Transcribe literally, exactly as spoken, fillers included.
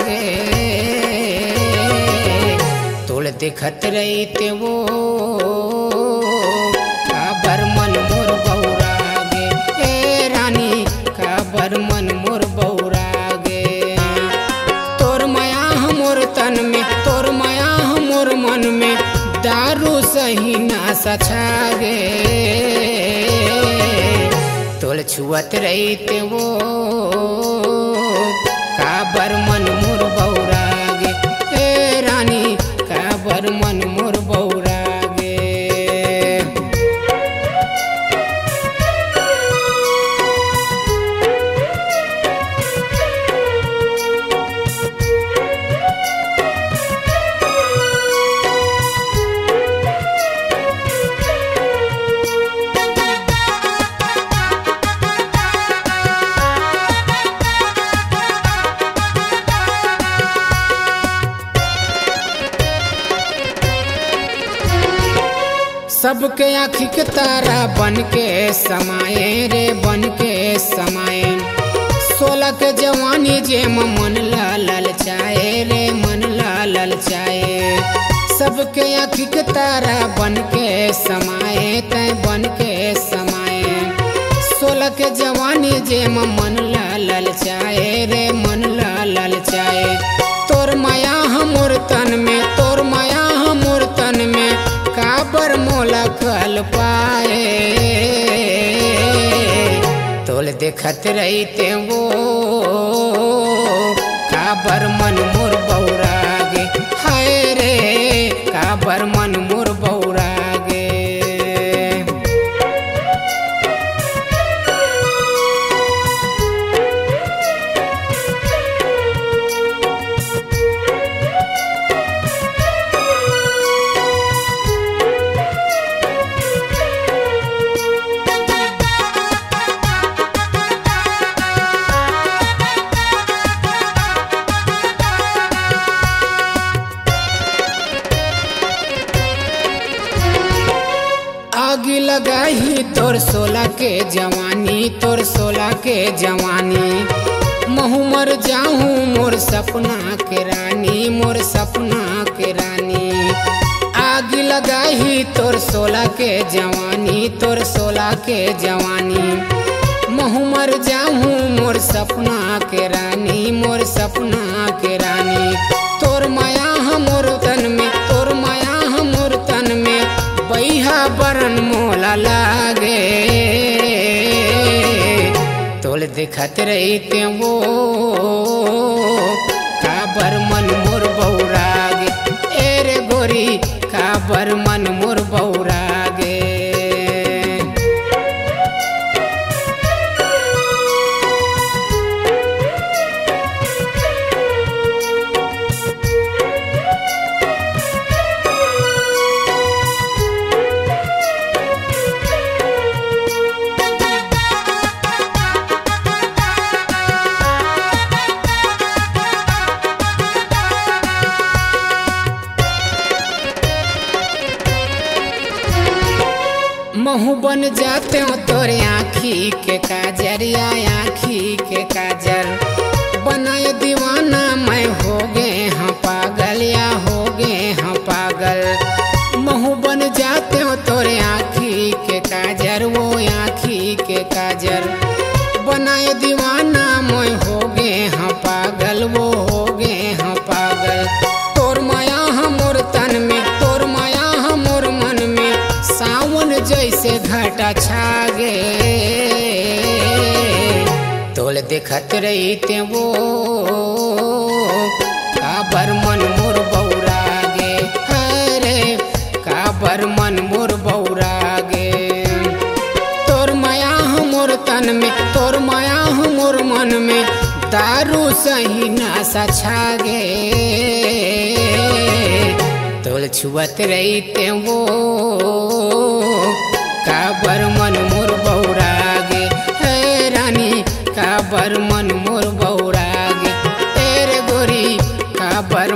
गे। तोल देखत रहिते वो, काबर मन मोर बौरा गे। ए रानी, काबर मन मोर बौरा गे। तोर मया ह मोर तन में, तोर मया ह मोर मन में, दारू सही नसा छा गे। तोल छुअत रहिते वो, काबर मन मोर बौरा गे। ए रानी, काबर मन मोर बौरा गे। सबके आँखी के तारा बन के समाए रे, बन के समाए। सोलह के जवानी जेम मन ला ललचाए रे, मन ला ललचाए। सबके आँखी के तारा बन के समाए, तैं बन के समाए। सोलह के जवानी जेम मन ला ललचाए रे, मन ला ललचाए। तोर मया ह मोर तन में, तोर मया ह मोर तन में, काबर मोला कल पाए। तोल देखत रहिते वो, काबर मन मोर बौरा गे। हाय रे, काबर मन मोर बौरा गे। आगी लगाही तोर सोलह के जवानी, तोर सोलह के जवानी। महू मर जाहूँ मोर सपना के रानी, मोर सपना के रानी। आगी लगाही तोर सोलह के जवानी, तोर सोलह के जवानी। महू मर जाहूँ मोर सपना के रानी, मोर सपना के रानी। तोर मया ह मोर तन में, तोर मया ह मोर तन में, बइहा बरन मोला लागे। तोल देखत रहिते वो, काबर मन मोर बौरा गे। ए रे गोरी, काबर मन मोर बौरा गे। महू बन जातेंव तोरे आँखी के काजर या आँखी के काजर। बनाए दीवाना मैं हो गे हाँ पागल या हो गे हाँ पागल। महू बन जातेंव तोरे आँखी के काजर, वो आँखी के काजर। बनाए दीवाना मैं हो गे हाँ पागल, वो हो गे हाँ पागल। तोर मया ह मोर तन में, तोर मया ह मोर मन में, सावन जइसे घटा छा गे। तोल देखत रहिते वो, काबर मन मोर बौरा गे। अरे, काबर मन मोर बौरा गे। तोर मया ह मोर तन में, तोर मया ह मोर मन में, दारू सही नसा छा गे। तोल छुअत रहिते वो, काबर मन मोर बौरा गे। हे रानी, काबर मन मोर बौरा गे। ए रे गोरी, काबर